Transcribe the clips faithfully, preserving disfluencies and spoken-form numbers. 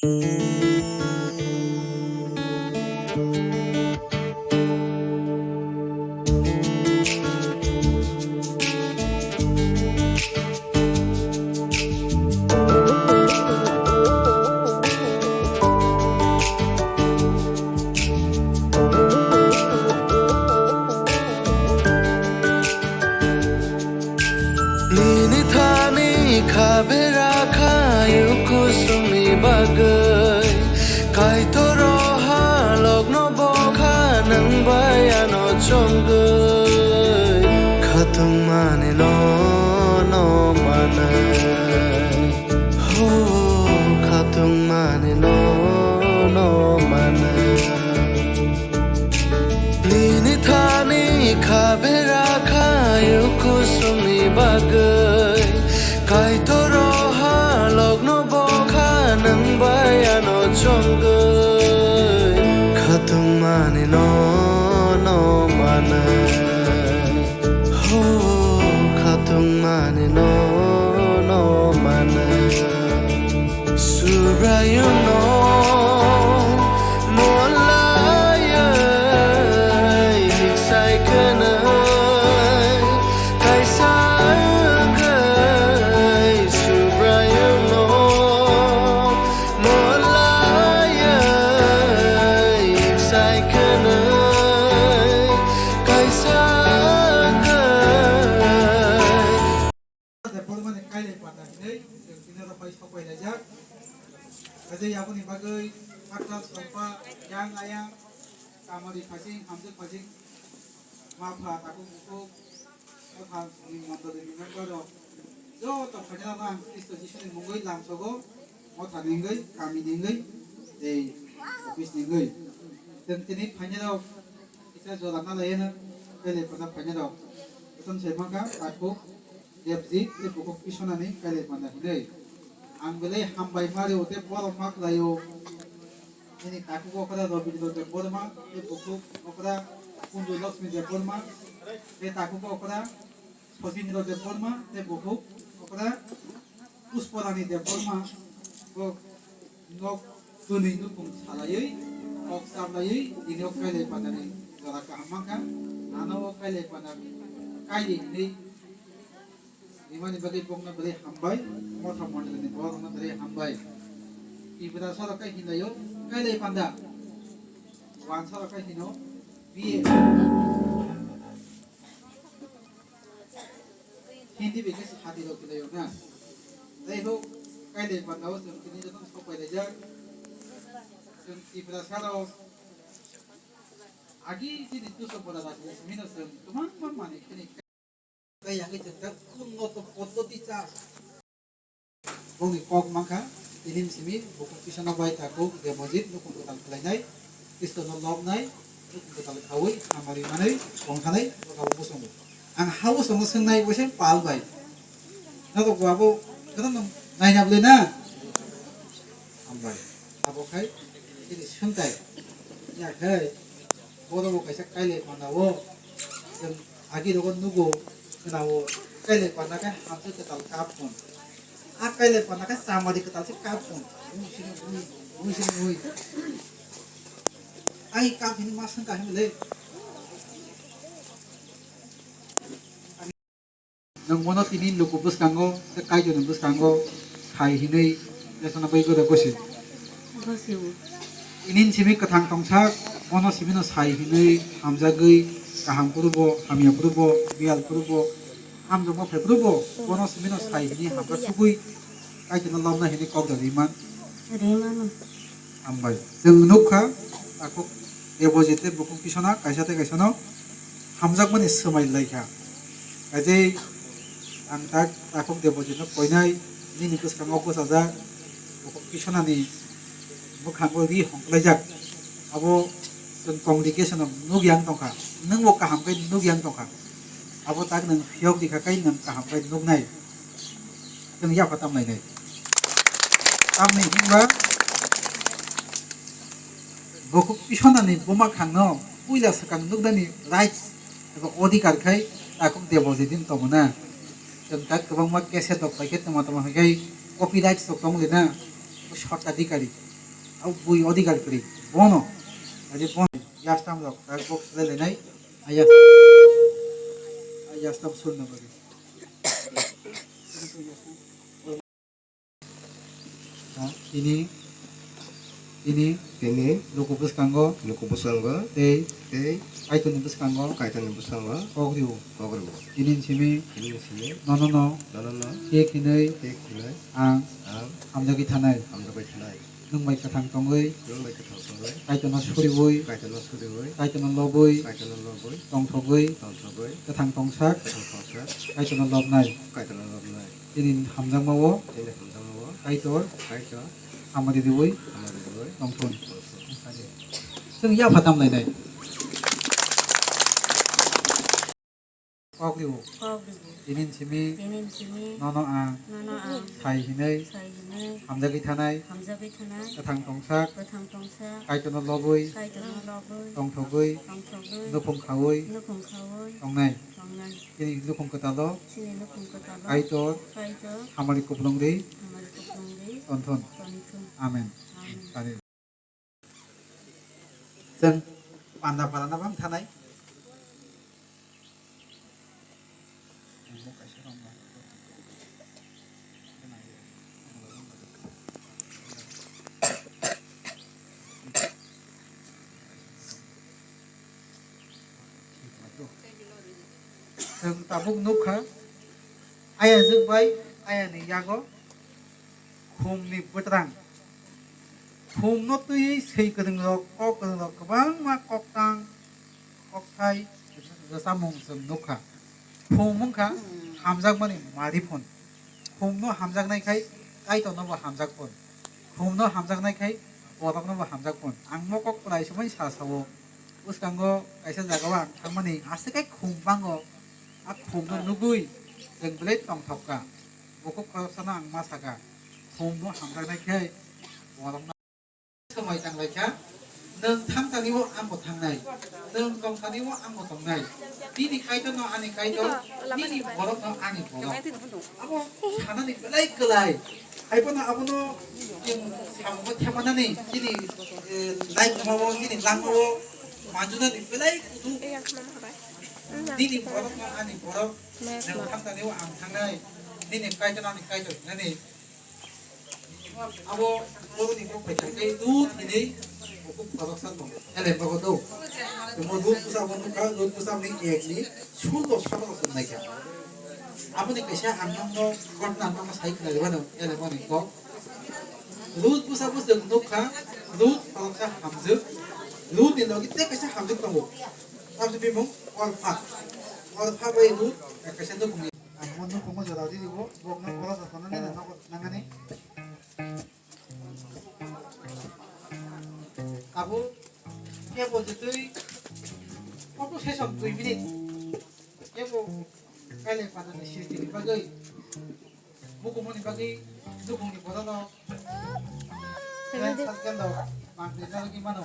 Nini thani kha bera khayu kusungni bagwi. Kaitor o halokno bo kha nwng bai ano chongwi. Khatung mani no no manwi. Ho, khatung mani no no manwi. Nini thani kha bera khayu kusungni bagwi. Kaitor o halokno bo kha nwng bai ano chongwi. Khatung mani no no manwi. Ho, khatung mani no no manwi. Subraiyungno molaiwi hiksai kwnwi kaisa wngwi Subraiyungno molaiwi hiksai kwnwi kaisa wngwi. Debbarmani kailai panda hinwi chwng tini oro pai sok pai laijak. Kaisa aboni bagwi hakchal salpa yang ayang kamari phasing hamjwk phasing ma pha takhuk bukhuk motha ni mondoli ni member rok joto phainai rok ang Khristo Jisuni mungwi lamsogo. Motha ni wngwi, kami ni wngwi, tei office ni wngwi. Chwng tini phainai rok kisa jora na lai no, kailai panda phainai rok. Jotono sai mankha takhuk Debjit tei bukhuk Kisonani kailai panda hinwi. Ang belai hambai ma rio tei borom ma khlaio. Nini takhuk okra Robindra Debbarma tei bukhuk okra Kundu Lakshmi Debbarma tei takhuk okra Sojindra Debbarma tei bukhuk okra Pushparani Debbarma bo nok twnwi nukhung salaiwi kok chaplaiwi tini o kailai pandani jora kaham mankha. Ano o kailai panda kaili hinwi rimani bagwi bokno belai hambai, motha mondolini borokno belai hambai. Tiprasa rok khe hinlaio kailai panda, wansa rok khe hino B A. Hindi bai khe sadi rok hinlaio na. Jai hok, kailai panda o chwng tini jotono sok pai laijak. Chwng Tiprasa rok agi chini tuso bora rok ni simi no chwng kwbangma manwi khini. Kaya hwnkhe chwng tak unnoto poddoti cha. Bongni kok mankha, tini simi bukhuk Kisono bai takhuk Debojit nukhung kwtal khlainai, Khristono lobnai, nukhung kwtal khaui, hamari manwi, tongthanai, bwkha bo bosongo. Ang ha bosongo swngnai, boise pal bai. Norok bo abo, kwtal no naina bwlai na? Hambai. Abo khai, chini swngtai. Ya khai, bono bo kaisa kailai panda o. Chwng Agi rogo nugo, khwnao, kailai panda khe hamjwk kwtal kap hwn. A kailai panda khe chamari kwtal se kap hwn. Mui sini mui, mui sini mui. Ai kap hini ma swngkha hini le. Nwng bono tini luku bwskango, tei Kaitorni bwskango sai hinwi, tei sono bai gwdwk gosi. Gosiwo. Tini simi kwthang tongsak, bono simino sai hinwi hamjagwi, kaham phuru bo, hamya phuru bo, biyal phuru bo, hamjakma phai phuru bo, bono simino sai hinwi hamjak sugwi, Kaitorno lobna hinwi kok da rimani. Rimano. Hambai. Chwng nukha, takhuk Debojit tei bukhuk Kisona kaisa tei kaisano hamjakmani swmai laikha. Kaijai ang tak takhuk Debojitno koinai, nini bwskango bwchajak, bukhuk Kisonani bwkhango ri hongklaijak. Abo chwng congregation-o nukyang tongkha, nwngbo kaham khe nukyang tongkha. Abo tak nwng phiyok rikha khe nwng kaham khe nuknai. Chwng yapha tamlainai. Tamni hwnba bukhuk Kisonani buma khangno puila swkang nuknani rights eba odhikar khai takhuk Debojit din tongmana. Chwng tak kwbangma cassette rok pai khe tongma tongma hai khai copyrights rok tongmani na, o sotadhikari. Abo bui odhikar kwrwi. Bono. Adi bono. Yastam rok. Kak bok swlai lainai. Ayas. Ayastam surna bagwi. Ha, tini, tini, tini, luku bwskango, luku bwskango, tei, tei, Kaitorni bwskango, Kaitorni bwskango, kok rio, kok rio. Tini simi, tini simi, nono no, nono no, kek hinwi, kek hinwi, ang, ang, hamjagwi thanai, hamjagwi thanai. Nwng bai kwthang tongwi, nwng bai kwthang tongwi, Kaitorno suriwi, Kaitorno suriwi, Kaitorno lobwi, Kaitorno lobwi, tongthogwi, tongthogwi, kwthang tongsak, kwthang tongsak, Kaitorno lobnai, Kaitorno lobnai. Tini hamjakma-o, tini hamjakma-o, Kaitor, Kaitor, hamari riwi, hamari riwi, tongthun. Tongthun. Chwng yapha tamlainai. Kok riwo. Kok riwo. Tinin simi. Tinin simi. Nono ang. Nono ang. Sai hinai. Sai hinai. Hamjagwi thanai. Hamjagwi thanai. Kwthang tongsak. Kwthang tongsak. Kaitorno lobwi. Kaitorno lobwi. Tongthogwi. Tongthogwi. Nukhung khawi. Nukhung khawi. Tongnai. Tongnai. Chini nukhung kwtalo. Chini nukhung kwtalo. Kaitor. Kaitor. Hamari kuplung ri. Hamari kuplung ri. Tonthun. Tonthun. Amen. Amen. Kari. Chwng panda phalana bang thanai. Chwng tabuk nukha, ayajwk bai ayani yago khumni bwtrang. Khumno twiwi swi kwrwngrok, kok kwrwngrok kwbangma koktang, kokthai, rwchapmung chwng nukha. Khum wngkha hamjakmani mari phun. Khumno hamjaknai khai Kaitornobo hamjak phun. Khumno hamjaknai khai boroknobo hamjak phun. Ang mo kok kwlai sumui sa sao. Bwskango kaisa jagao ang thangmani aswk khe khum bango. A khumno nugwi chwng belai tongthokka. Bukhuk khoroksano ang ma saka, khumno hamjaknai khe borokno swmai tanglaikha, nwng thangtani o ang bo thangnai, nwng tongthani o ang bo tongnai. Nini Kaitorno ani Kaitor, nini borokno ani borok. Abo sanani belai kwlai. Haiphano abono chwng samungo thepanani chini, eh, naikmao, chini langmao manjunani belai kudu. Nini borokno ani borok, nwng thangtani o ang thangnai, nini Kaitorno ani Kaitor hinani. Abo boroni kok bai thangkhe dut hinwi bukhuk khoroksa tongo. Elem bago do. Temo dut bwsa bo nukha, dut bwsa ni ek ni suldo sabro swngnai kha. Aboni kaisa ang nokno ghotna nokno sai khna rwmano elem boni kok. Dut bwsa bo chwng nukha, dut khoroksa hamjwk. Dut ni logi tei kaisa hamjwk tongo. Tamni bimung kolpha. Kolpha bai dut kaisa nukungni. Ang bo nukhungo jora riri bo, bokno boro jotono nini nogo nangani. Abo kebo jotoi photo session dui minute. Kebo kaile padani sirtini bagwi, bukumuni bagwi, nukhungni bororok, friends circle rok, mangpili narwgwi mano.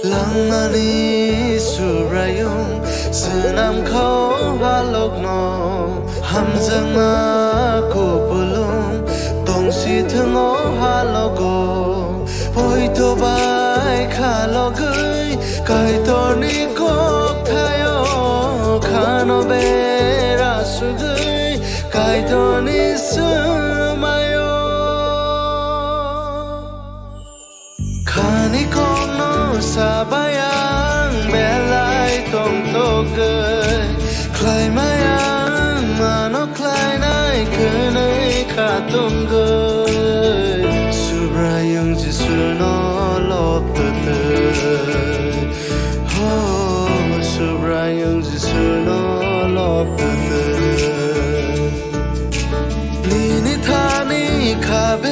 Langmani Subraiyung swnamkha o halokno, hamjakma kupulung tongsithwng o halogo. Poito bai khalogwi Kaitorni kokthaio, khano bera sugwi Kaitorni swmaio. Khani kokno sabai ang belai tongtogwi, khlaimai ang mano khlainai kwnwi khatungwi. Subraiyung Jisuno lobtwtwi, ho Subraiyung Thani kha